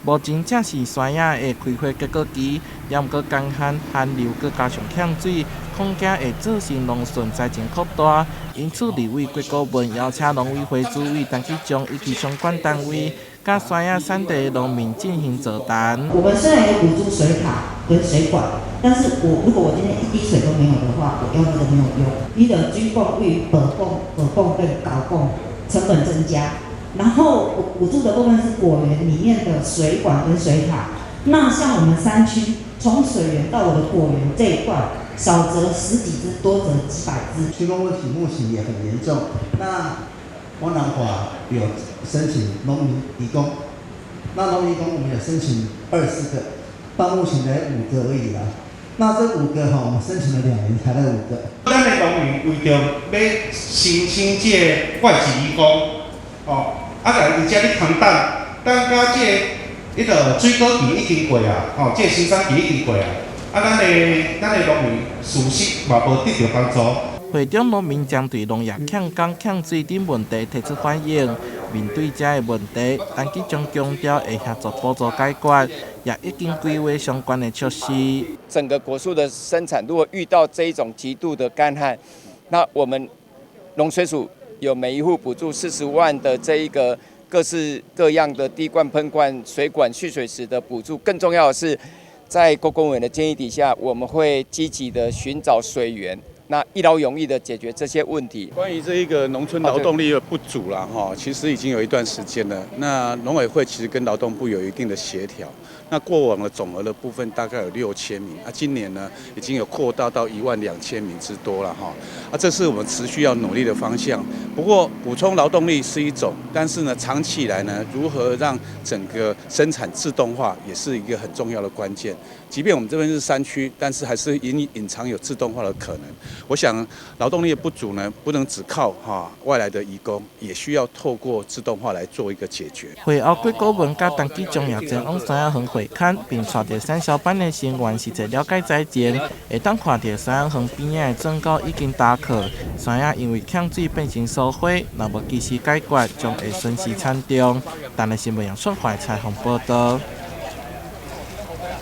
無真正是山野的開花結果期，也毋過乾旱寒流，閣加上欠水，恐驚會造成農損災情擴大。因此，立委郭國文邀請農委會主委陳吉仲以及相關單位，佮山野產地農民進行座談。我們雖然有補助水塔跟水管，但是我如果我今天一滴水都沒有的話，我用那個沒有用。你的水泵位於北泵、北泵跟高泵成本增加，然後補助的部分是果園裡面的水管跟水塔。那像我們山區，從水源到我的果園這一段，少則十幾支，多則幾百支。缺工問題目前也很嚴重。那我南華有申請農民移工，那農民移工我們有申請24個，到目前才五個而已啦。那這五個哈，我們申請了2年才來五個。咱的農民為著欲申請這個外籍移工，哦，啊，來佇遮咧空等，等到這個彼個水果期已經過啊，吼，這個生產期已經過啊，啊，咱的農民事實嘛無得著幫助。會中農民針對農業欠工、欠水等問題提出反映，面對這个問題，陳吉仲強調會協助補助解決，也已經規劃相關的措施。整個果樹的生產，如果遇到這一種極度的乾旱，那我們農水署有每一戶補助40萬的這一個各式各樣的滴灌、噴灌、水管、蓄水池的補助。更重要的是，在郭公委的建議底下，我們會積極的尋找水源。那一勞永逸的解決這些問題。關於這一個農村勞動力的不足啦，哈，其實已經有一段時間了。那農委會其實跟勞動部有一定的協調。那過往的總額的部分大概有6000名，啊，今年呢已經有擴大到1萬2千名之多了，哈。啊，這是我們持續要努力的方向。不過補充勞動力是一種，但是呢，長期以來呢，如何讓整個生產自動化也是一個很重要的關鍵。即便我們這邊是山區，但是還是隱藏有自動化的可能。我想勞動力的不足呢，不能只靠哈外來的移工，也需要透過自動化來做一個解決。會後，郭國文佮陳吉仲也前往山仔園會勘，並帶著產銷班的成員實際了解災情，會當看著山仔園邊仔的磚溝已經焦渴，山仔因為欠水變成疏花，若無及時解決，將會損失慘重。台視新聞楊淑懷採訪報導。